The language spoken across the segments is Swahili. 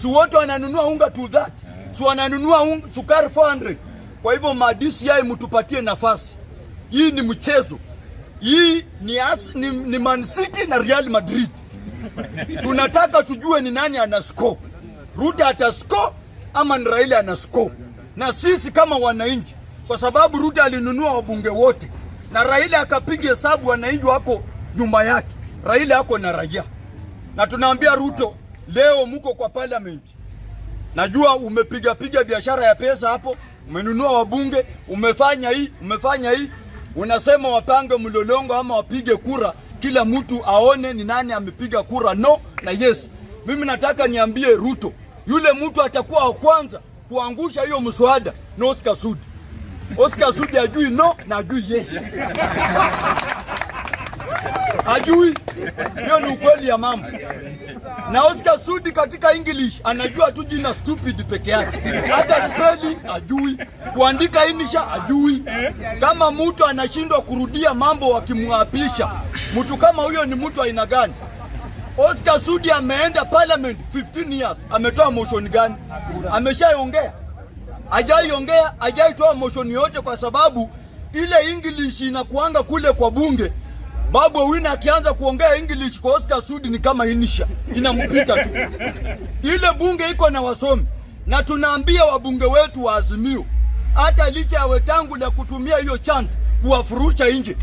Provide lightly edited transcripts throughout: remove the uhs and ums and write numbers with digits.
Si wote wananunua unga 230, si wananunua sukari 400. Kwa hivyo ma DCI, mtupatie nafasi. Hii ni mchezo. Hii ni Man City na Real Madrid. Tunataka tujue ni nani ana score. Ruto atascore ama ni Raila ana score? Na sisi kama wananchi, kwa sababu Ruto alinunua wabunge wote na Raila akapiga hesabu wananchi wako nyuma yake. Raila ako na raia, na tunaambia Ruto, leo muko kwa parliament. Najua umepiga piga biashara ya pesa hapo, umenunua wabunge, umefanya hii, umefanya hii, unasema wapange mlolongo ama wapige kura, kila mtu aone ni nani amepiga kura no na yes. Mimi nataka niambie Ruto, yule mtu atakuwa wa kwanza kuangusha hiyo mswada ni Oscar Sudi. Oscar Sudi ajui no na ajui yes, ajui. Hiyo ni ukweli ya mambo. Na Oscar Sudi katika English anajua tu jina stupid peke yake, hata spelling ajui, kuandika insha ajui. Kama mtu anashindwa kurudia mambo wakimwapisha, mtu kama huyo ni mtu aina gani? Oscar Sudi ameenda parliament 15 years, ametoa motion gani? Ameshaongea? Hajaiongea, hajaitoa motion yote, kwa sababu ile English inakuanga kule kwa bunge. Babu Owino akianza kuongea English kwa Oscar Sudi ni kama insha inampita tu. Ile bunge iko na wasomi, na tunaambia wabunge wetu wa Azimio, hata licha ya Wetangula kutumia hiyo chance kuwafurusha nje,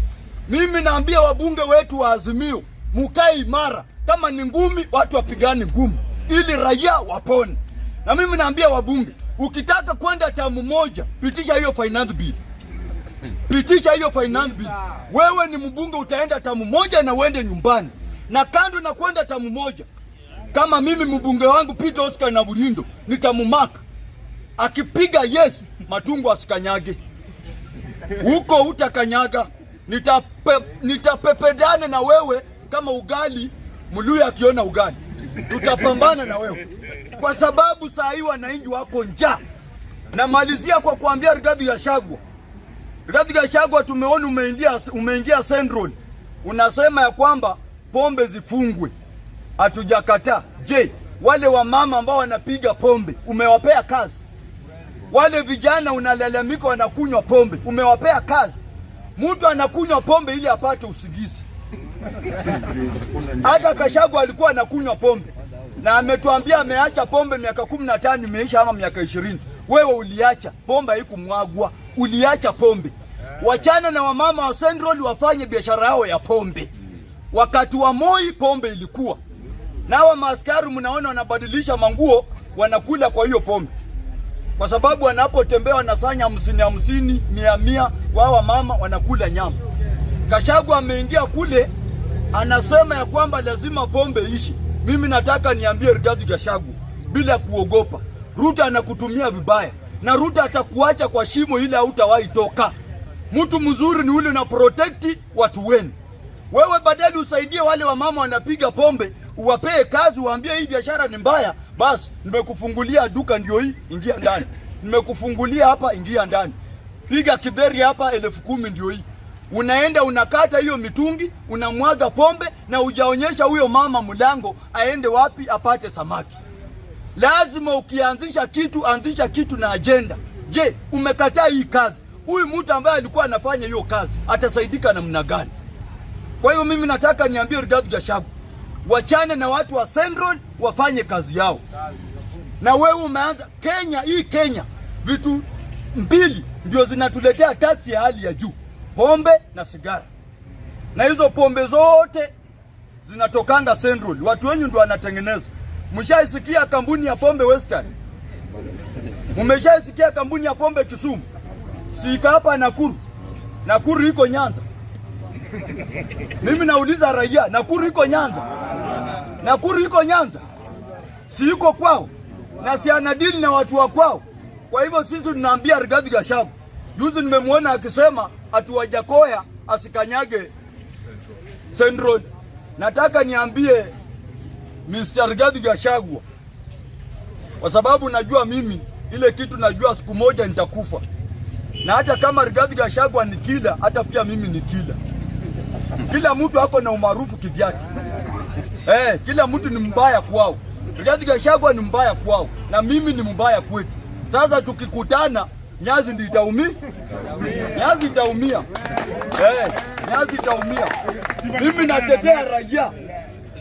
mimi naambia wabunge wetu wa Azimio, mukae imara. Kama ni ngumi, watu wapigane ngumi ili raia wapone. Na mimi naambia wabunge, ukitaka kwenda term moja, pitisha hiyo finance bill, pitisha hiyo finance bill. Wewe ni mbunge, utaenda term moja na uende nyumbani. Na kando na kwenda term moja, kama mimi mbunge wangu Peter Oscar Nabulindo nitamumark, akipiga yes, Matungu asikanyage huko, utakanyaga. Nitapepedana na wewe kama ugali, Mluya akiona ugali, tutapambana na wewe kwa sababu saa hii wananchi wako njaa. Namalizia kwa kuambia Rigathi Gachagua, Rigathi Gachagua, tumeona umeingia Central, unasema ya kwamba pombe zifungwe. Hatujakataa. Je, wale wamama ambao wanapiga pombe umewapea kazi? Wale vijana unalalamika wanakunywa pombe, umewapea kazi? Mtu anakunywa pombe ili apate usingizi. Hata Gachagua alikuwa anakunywa pombe na ametuambia ameacha pombe miaka 15 imeisha ama miaka 20. Wewe uliacha pombe, haikumwagwa, uliacha pombe. Wachana na wamama wa Central wafanye biashara yao ya pombe. Wakati wa Moi pombe ilikuwa na hawa maaskari mnaona wanabadilisha manguo, wanakula kwa hiyo pombe, kwa sababu wanapotembea wanasanya 50 50, 100 100, kwa hawa mama wanakula nyama. Gachagua ameingia kule anasema ya kwamba lazima pombe ishi. Mimi nataka niambie Rigathi Gachagua bila kuogopa, Ruto anakutumia vibaya na Ruto atakuacha kwa shimo ile hautawahi toka. Mtu mzuri ni ule una protect watu wenu. Wewe badala usaidie wale wamama wanapiga pombe, uwapee kazi, uwaambie hii biashara ni mbaya, basi nimekufungulia duka ndio hii, ingia ndani. Nimekufungulia hapa, ingia ndani. Piga kidheri hapa, 10,000 ndio hii. Unaenda unakata hiyo mitungi, unamwaga pombe na hujaonyesha huyo mama mlango aende wapi apate samaki. Lazima ukianzisha kitu, anzisha kitu na ajenda. Je, umekataa hii kazi? Huyu mtu ambaye alikuwa anafanya hiyo kazi atasaidika namna gani? Kwa hiyo mimi nataka niambie Rigathi Gachagua, wachane na watu wa Central wafanye kazi yao. Na wewe umeanza Kenya hii, Kenya vitu mbili ndio zinatuletea tax ya hali ya juu, pombe na sigara, na hizo pombe zote zinatokanga Central. Watu wenyu ndio wanatengeneza. Mshaisikia kampuni ya pombe Western? Mmeshaisikia kampuni ya pombe Kisumu? Si iko hapa Nakuru? Nakuru iko Nyanza. Mimi nauliza raia, Nakuru iko Nyanza? Nakuru iko Nyanza? Si iko kwao? Na si anadili na watu wa kwao? Kwa hivyo sisi tunaambia Rigathi Gachagua, juzi nimemwona akisema ati Wajackoyah asikanyage Central. Nataka niambie Mr. Rigathi Gachagua, kwa sababu najua mimi ile kitu najua siku moja nitakufa, na hata kama Rigathi Gachagua ni killer, hata pia mimi ni killer. Kila mtu ako na umaarufu kivyake. Kila mtu ni mbaya kwao. Rigathi Gachagua ni mbaya kwao na mimi ni mbaya kwetu. Sasa tukikutana, Nyazi ndio itaumia, Nyazi itaumia, Nyazi itaumia. Mimi natetea raia,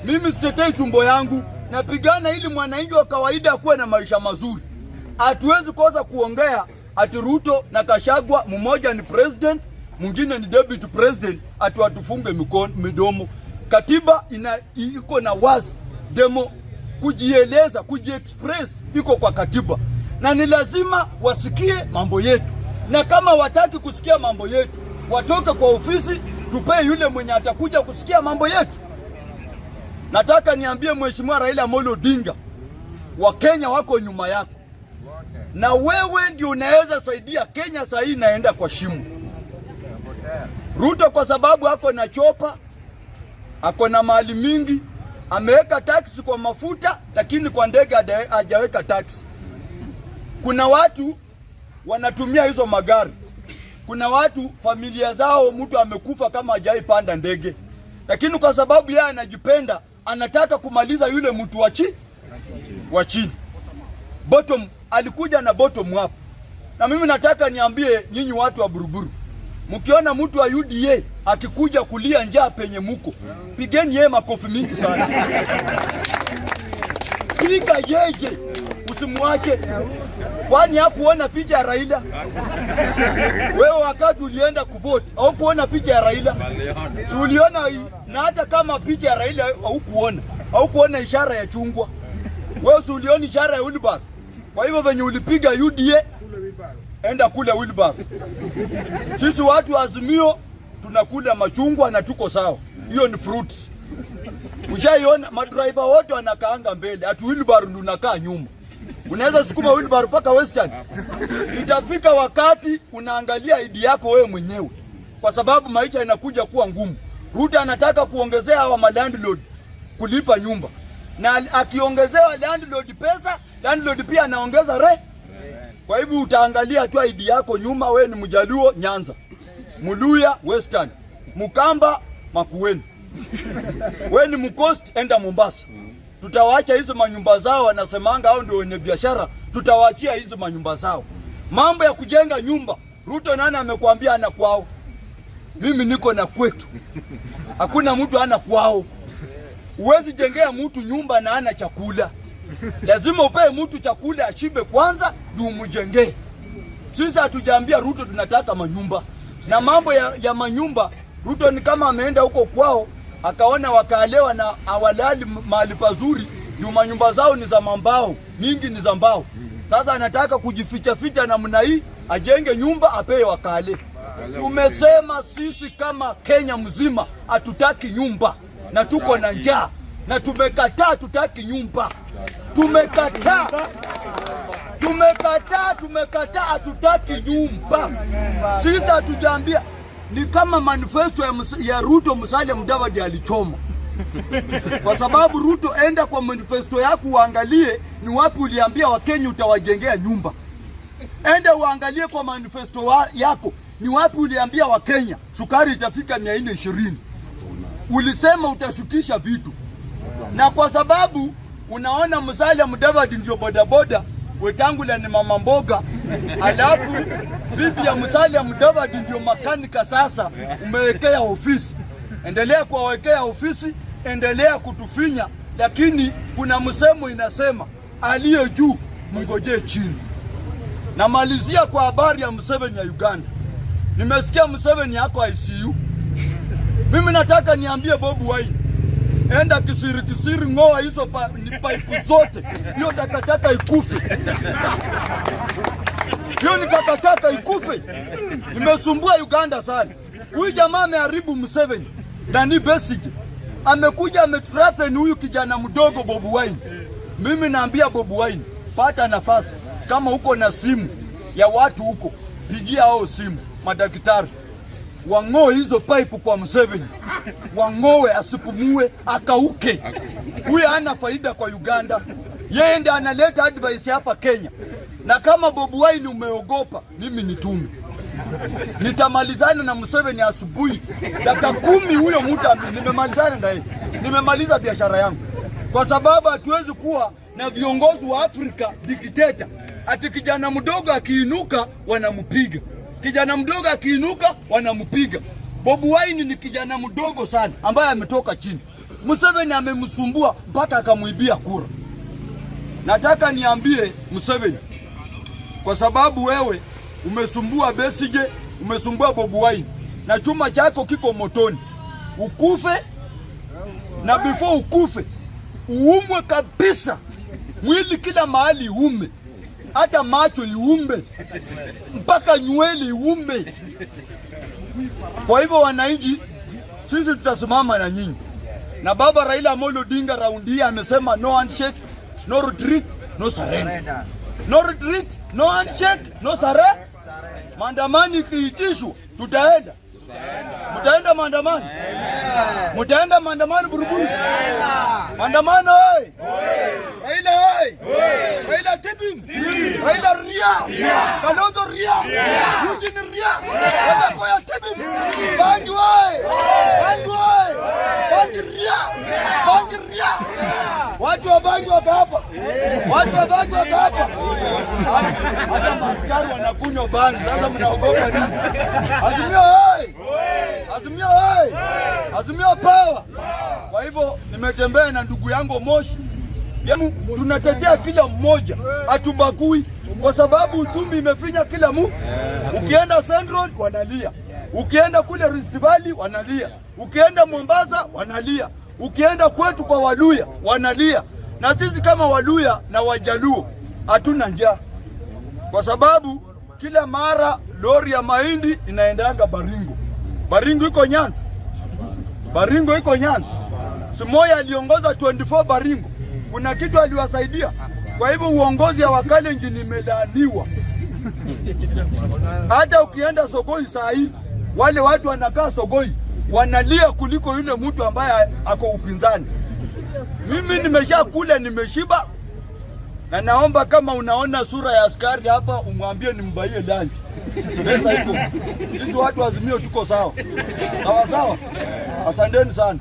mimi sitetei tumbo yangu, napigana ili mwananchi wa kawaida akuwe na maisha mazuri. Hatuwezi kosa kuongea ati Ruto na Gachagua, mmoja ni president, mwingine ni deputy president, ati watufunge midomo. Katiba ina iko na wazi demo kujieleza, kujiexpress iko kwa katiba, na ni lazima wasikie mambo yetu, na kama wataki kusikia mambo yetu watoke kwa ofisi, tupee yule mwenye atakuja kusikia mambo yetu. Nataka niambie Mheshimiwa Raila Amolo Odinga, Wakenya wako nyuma yako, na wewe ndio unaweza saidia Kenya. Saa hii inaenda kwa shimo. Ruto kwa sababu ako na chopper, ako na mali mingi, ameweka tax kwa mafuta, lakini kwa ndege hajaweka tax. Kuna watu wanatumia hizo magari, kuna watu familia zao mtu amekufa kama hajaipanda ndege, lakini kwa sababu yeye anajipenda, anataka kumaliza yule mtu wa chini. Bottom alikuja na bottom up. Na mimi nataka niambie nyinyi watu wa Buruburu, mkiona mtu wa UDA akikuja kulia njaa penye muko, pigeni yeye makofi mingi sana. Piga yeye, usimwache. Kwani hakuona picha ya Raila? Wewe wakati ulienda kuvote haukuona picha ya Raila? Si uliona? Na hata kama picha ya Raila haukuona, haukuona ishara ya chungwa. Wewe si uliona ishara ya wheelbarrow? Kwa hivyo venye ulipiga UDA, enda kule wheelbarrow. Sisi watu wa Azimio tunakula machungwa na tuko sawa. Hiyo ni fruits. Ushaiona madriver wote wanakaanga mbele, ati wheelbarrow ndio unakaa nyuma. Unaweza sukuma wheelbarrow mpaka Western. Itafika wakati unaangalia ID yako wewe mwenyewe, kwa sababu maisha inakuja kuwa ngumu. Ruto anataka kuongezea hawa malandlord kulipa nyumba, na akiongezewa landlord pesa, landlord pia anaongeza re. Kwa hivyo utaangalia tu ID yako nyuma, wewe ni Mjaluo Nyanza, Mluya Western, Mkamba Makueni, wewe ni Mcoast enda Mombasa. Tutawacha hizo manyumba zao, wanasemanga hao ndio wenye biashara, tutawaachia hizo manyumba zao. Mambo ya kujenga nyumba, Ruto nani amekwambia ana kwao? Mimi niko na kwetu, hakuna mtu ana kwao. Huwezi jengea mtu nyumba na ana chakula. Lazima upee mtu chakula ashibe kwanza ndio umjengee. Sisi hatujaambia Ruto tunataka manyumba na mambo ya manyumba. Ruto ni kama ameenda huko kwao akaona wakaalewa na awalali mahali pazuri, juu manyumba zao ni za mambao, mingi ni za mbao. Sasa anataka kujificha ficha namna hii, ajenge nyumba apee wakale. Tumesema sisi kama Kenya mzima hatutaki nyumba na tuko na njaa na tumekataa, hatutaki nyumba. Tumekataa, tumekataa, tumekataa, hatutaki nyumba. Sisi hatujaambia, ni kama manifesto ya Ruto Musalia Mudavadi alichoma, kwa sababu Ruto, enda kwa manifesto yako uangalie ni wapi uliambia Wakenya utawajengea nyumba. Enda uangalie kwa manifesto yako ni wapi uliambia Wakenya sukari itafika 420. Ulisema utashukisha vitu, na kwa sababu unaona Musalia Mudavadi ndio bodaboda, Wetangula ni mama mboga, alafu bibi ya Musalia Mudavadi ndio makanika. Sasa umewekea ofisi, endelea kuwawekea ofisi, endelea kutufinya, lakini kuna msemo inasema aliye juu mngojee chini. Namalizia kwa habari ya Museveni ya Uganda. Nimesikia Museveni yako ICU. Mimi nataka niambie Bobi Wine, enda kisiri kisiri, ng'oa hizo ni pipe zote, hiyo takataka ikufe. Hiyo ni takataka ikufe. Imesumbua Uganda sana. Huyu jamaa ameharibu Museveni. Nani Besigye amekuja amethreaten huyu kijana mdogo Bobi Wine. Mimi naambia Bobi Wine, pata nafasi, kama uko na simu ya watu huko, pigia hao simu madaktari wang'oe hizo pipe kwa Museveni, wang'oe asipumue, akauke. Huyu hana faida kwa Uganda, yeye ndiye analeta advice hapa Kenya. Na kama Bobi Wine umeogopa, mimi nitume, nitamalizana na Museveni asubuhi dakika 10. Huyo mtu nimemalizana na yeye, nimemaliza biashara yangu, kwa sababu hatuwezi kuwa na viongozi wa Afrika dikteta, ati kijana mdogo akiinuka wanampiga, kijana mdogo akiinuka wanampiga. Bobi Wine ni kijana mdogo sana ambaye ametoka chini. Museveni amemsumbua mpaka akamwibia kura. Nataka niambie Museveni, kwa sababu wewe umesumbua Besigye, umesumbua Bobi Wine na chuma chako kiko motoni, ukufe na before ukufe uumwe kabisa, mwili kila mahali iume, hata macho iume, mpaka nywele iume. Kwa hivyo wananchi, sisi tutasimama na nyinyi, na baba Raila Amolo Odinga raundi hii amesema no handshake, no retreat, no surrender. No retreat, no handshake, no surrender. Maandamano ikiitishwa tutaenda. Mtaenda maandamano? Mtaenda maandamano Buruburu? Maandamano oi! Raila oi! Raila tibim! Raila ria! Kalonzo ria! Eugene ria! Wajackoyah tibim! Bangi oi! Bangi oi! Bangi ria! Bangi ria! Watu wa bangi wako hapa. Watu wa bangi wako hapa. Hata maaskari wanakunywa bangi. Sasa mnaogopa nini? Azimio oi! Azimio oi! Azimio power! Kwa hivyo nimetembea na ndugu yangu Moshi. Tunatetea kila mmoja, hatubagui kwa sababu uchumi imefinya kila mu. Ukienda Central wanalia, ukienda kule Rift Valley wanalia, ukienda Mombasa wanalia, ukienda kwetu kwa Waluya wanalia. Na sisi kama Waluya na Wajaluo hatuna njaa, kwa sababu kila mara lori ya mahindi inaendanga Baringo. Baringo iko Nyanza, Baringo iko Nyanza. Si Moi aliongoza 24 Baringo, kuna kitu aliwasaidia. Kwa hivyo uongozi wa Wakalenjin imelaaniwa. Hata ukienda Sogoi saa hii, wale watu wanakaa Sogoi wanalia kuliko yule mtu ambaye ako upinzani. Mimi nimeshakula, nimeshiba, na naomba kama unaona sura ya askari hapa umwambie nimbuyie lunch. Pesa iko. Sisi watu wa Azimio tuko sawa sawa sawa. Asanteni sana.